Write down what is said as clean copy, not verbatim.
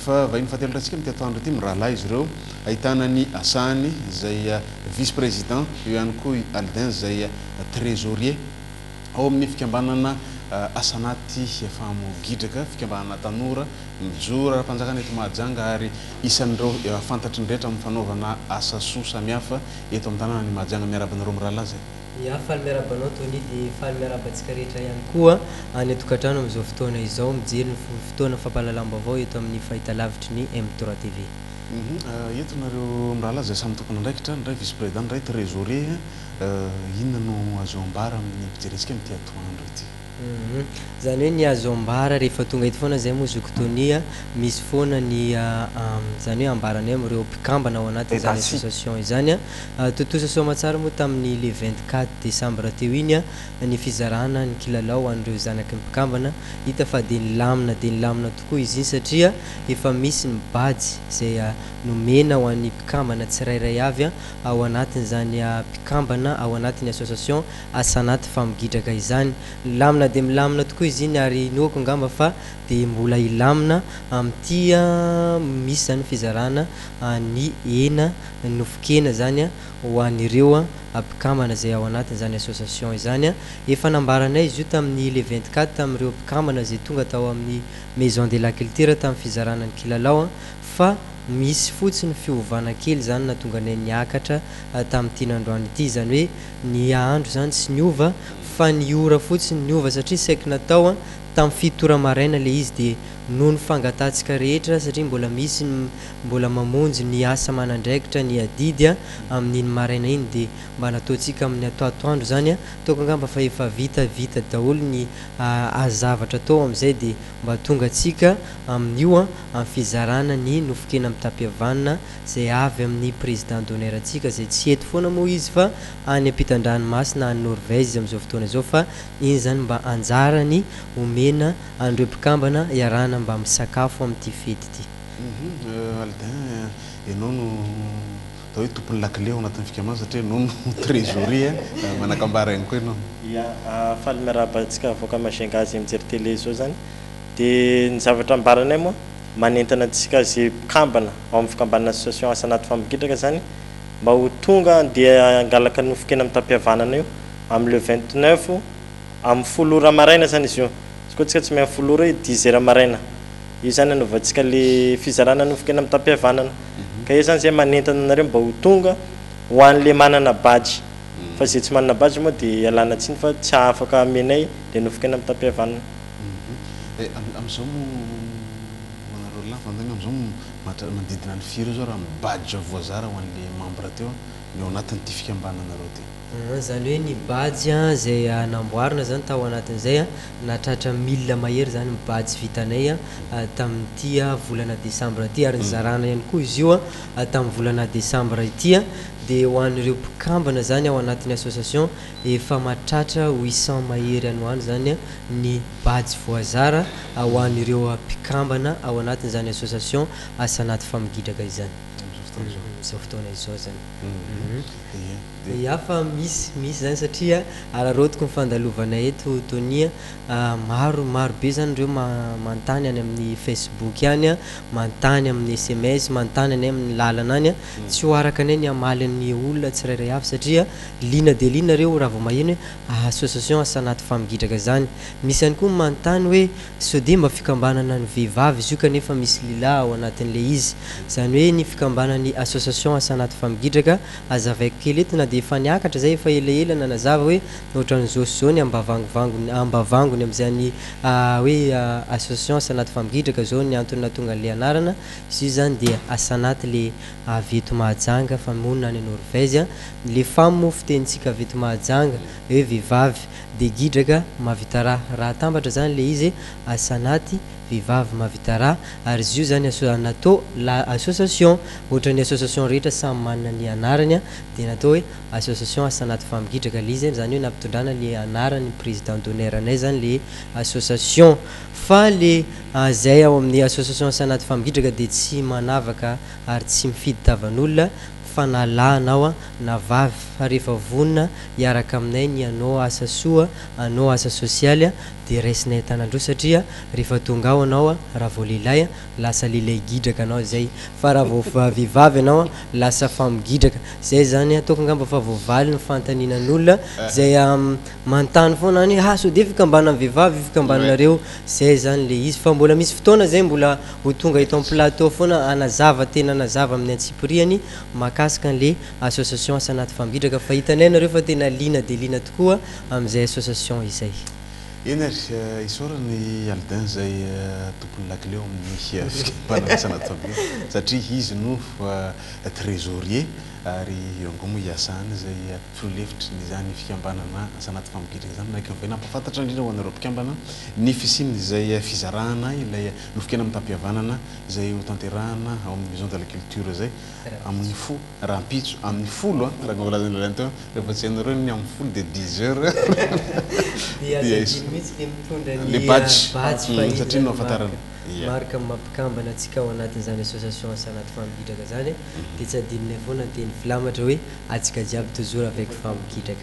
Fa vahiny fahatelo indray tsika amin'ity atoandro ity, mirahalahy izy ireo, ahitana an'i Asany izay vice président, eo ihany koa i Aldin izay trésorier ao amin'ny fikambanana Asanaty Famo Gidraka, fikambanana tanora mijoro ara-panjakana eto Mahajanga ary isan'ireo fantatry ny rehetra amin'ny fanaovana asa soa samihafa eto amin'ny tanànan'i Mahajanga. Miarahaba anareo mirahalahy izay. Ya, faly miarahaba anao Tony dia faly miarahaba antsika rehetra ihany koa any an-tokantrano amin'izao fotoana izao mijery ny fotoana fampahalalam-baovao eto amin'ny fahitalavitry ny M3 TV. Eto nareo mirahalahy izay samy tompon'andraikitra, ny iray vice président, ny iray trésorier, inona no azo ambara amin'ny mpijery antsika amin'ity atoandro ity? Izany hoe ny azo ambara rehefa tonga eto foana izay moa zoky Tony a, misy foana ny izany hoe ambaranay amin'ireo mpikambana ao anatin'izany association izany a. Tontosa soamatsara moa tamin'ny le 24 décembre teo iny a, ny fizarana ny kilalao ho an'ireo zanaky ny mpikambana. Hita fa dia nilamina dia nilamina tokoa izy iny satria efa misy ny badge izay nomena ho an'ny mpikambana tsirairay avy ao anatin'izany mpikambana ao anatin'ny association Asa anaty fa migidraka izany. Milamina dia milamina tokoa izy iny ary inoako angamba fa dia mbola hilamina amin'ity misy izany fizarana ny hena, ny nofon-kena izany ho an'ireo mpikambana izay ao anatin'izany association izany. Efa nambaranay izy io tamin'ny le 24 tamin'ireo mpikambana izay tonga tao amin'ny Maison de la culture tamin'ny fizarana ny kilalao fa misy fotsiny fiovana kely izany nahatonga anay niakatra tamin'ity nandroany ity, izany hoe Ny andro izany tsy niova fa ny ora fotsiny niova satria saiky natao tamin'ny fito ora maraina ilay izy dia noho ny fangatahantsika rehetra satria mbola misy ny mbola mamonjy ny asa aman'andraikitra ny adidy amin'iny maraina iny dia mba nataontsika amin'ny atoatoandro izany ataoko angamba fa efa vita vita daholo ny zavatra atao amin'izay dia mba tonga antsika amin'io amin'ny fizarana ny nofon-kena mitam-pihavanana izay avy amin'ny président d'honneur antsika izay tsy eto foana moa izy fa any ampitan-dranomasina any Norvège izy amin'izao fotoana izao fa iny izany mba anjarany omena an'ireo mpikambana iarahana mba misakafo amin'ity fety ity. Aldin, ianao no atao hoe tompon'ny lakile ao anatin'ny fikambanana satria ianao no trésorier, manakambara ihany koa ianao. Ya, faly miarahaba antsika vahoaka Majunga izay mijery télé izao izany. Dia ny zavatra ambaranay moa, manentana antsika izay mpikambana ao amin'ny fikambanana Association Asa Anaty Fampigidraka izany mba ho tonga handeha hangalaka nofon-kena mitam-pihavanana io amin'ny le 29 amin'ny folo ora maraina izany izy io, izy koa tsika tsy mahay folo ora io dix heures maraina io izany anaovantsika le fizarana nofon-kena mitam-pihavanana ka eo izany izay manentana anareo mba ho tonga ho an'le manana badge fa izay tsy manana badge moa dia ialana tsiny fa tsy afaka amenay le nofon-kena mitam-pihavanana. Amin'izao moa ho anareo lahy vantany amin'izao mahatratra manodidina ny firy eo izao raha ny badge voazara ho an'le membre teo ny ao anatin'ity fikambananareo ity? Izany hoe ny badge izay namboarina izany tao anatin'izay nahatratra mille mahery izany ny badge vitanay tamin'ity volana desambra ity ary nizarana ihany koa izy io tamin'ny volana desambra ity dia ho an'ireo mpikambana izany ao anatin'ny association Efa mahatratra 800 mahery any ho any izany ny badge voazara ho an'ireo mpikambana ao anatin'izany association asa anaty famogidraka izany. Amin'izao fotoana izao izany. Ia fa misy, misy izany satria araraotiko ny fandalovanay eto Tony a, maro, maro be izany ireo manontany any amin'ny facebook any, manontany amin'ny sms, manontany anay amin'ny lalana any, tsy ho araka anay ny hamaly ny olona tsirairay avy satria Liana dia liana ireo raha vao maheno hoe association asa anaty famigidraka izany. Misy ihany koa ny manontany hoe sao dia mba fikambanana ny vehivavy izy io kanefa misy lilahy ao anatin'ilay izy. Izany hoe ny fikambanan'ny association asa anaty famigidraka, hazavaiko kely eto na dia efa niakatra izay efa elaela nanazava hoe ohatran'izao sy izao ny ambavangovangony ambavangony amin'izany hoe association asa anaty famigidraka izao ny antony nahatonga an'ilay anarana. Izy io izany dia asa anaty le avy eto Mahajanga fa monina any Norvège. Le femme moa fitenintsika avy eto Mahajanga hoe vehivavy de gidraka mahavita raha. Raha atambatra zany le izy asa anaty vehivavy mahavita raha ary izy io zany aso natao la association ohatran'ny association rehetra samy manana ny anarany a de natao hoe association asa anaty femme gidraka le izy zany hoe nampitondrana le anaran'ny président d'honneur anay zany le association fa le zay ao amin'ny association asa anaty femme gidraka de tsy manavaka ary tsy mifidy tavan'olona fa na lahy anao na vavy fa rehefa vonona hiaraka aminay ny hanao asa soa hanao asa sosialy dia raisinay an-tanan-droa satria rehefa tonga ao anao raha vao lehilahy lasa lehilahy gidraka anao zay, fa raha vao vehivavy anao lasa femme gidraka. Zay zany ataoko angamba fa voavaly ny fanontanianan'olona zay manontany foana any hoe ah sao dia fikambanan'ny vehivavy io fikambananareo. Zay zany le izy, fa mbola misy fotoana zay mbola ho tonga eto amin'ny plateau foana hanazava, tena hanazava amin'ny antsipiriany mahakasika an'le association Asa Anaty Famgidraka, fa hitanay nareo fa tena liana dia liana tokoa amin'izay association izay. Eny ary, isaorana i Aldin izay tompon'ny lakile ao amin'ny fikambanana Asa Anaty Famgidraka satria izy no trésorier ary eo ihany koa moa i Asany izay filoha lefitry ny izany fikambanana Asa Anaty Famgidraka izany. Manaiky ny nampahafantatra indrindra ho anareo mpikambana ny fisian'izay fizarana ilay nofon-kena mitam-pihavanana izay hotanterahana ao amin'ny Maison de la Culture izay amin'ny fo rahampitso amin'ny 10 an, raha ny voalazan'i Lalaina teo, rehefa tsy hainareo ny amin'ny 10 dia dix heures Dia aza adino mihitsy le mitondra ny Le badge. badge fa iny Satria no zany ahafantarana. marque, marque mampikambana antsika ao anatin'izany association Asa Anaty Famgidraka zany, dia tsy adinonay foana ny teny filamatra hoe antsika jiaby toujours avec Famgidraka.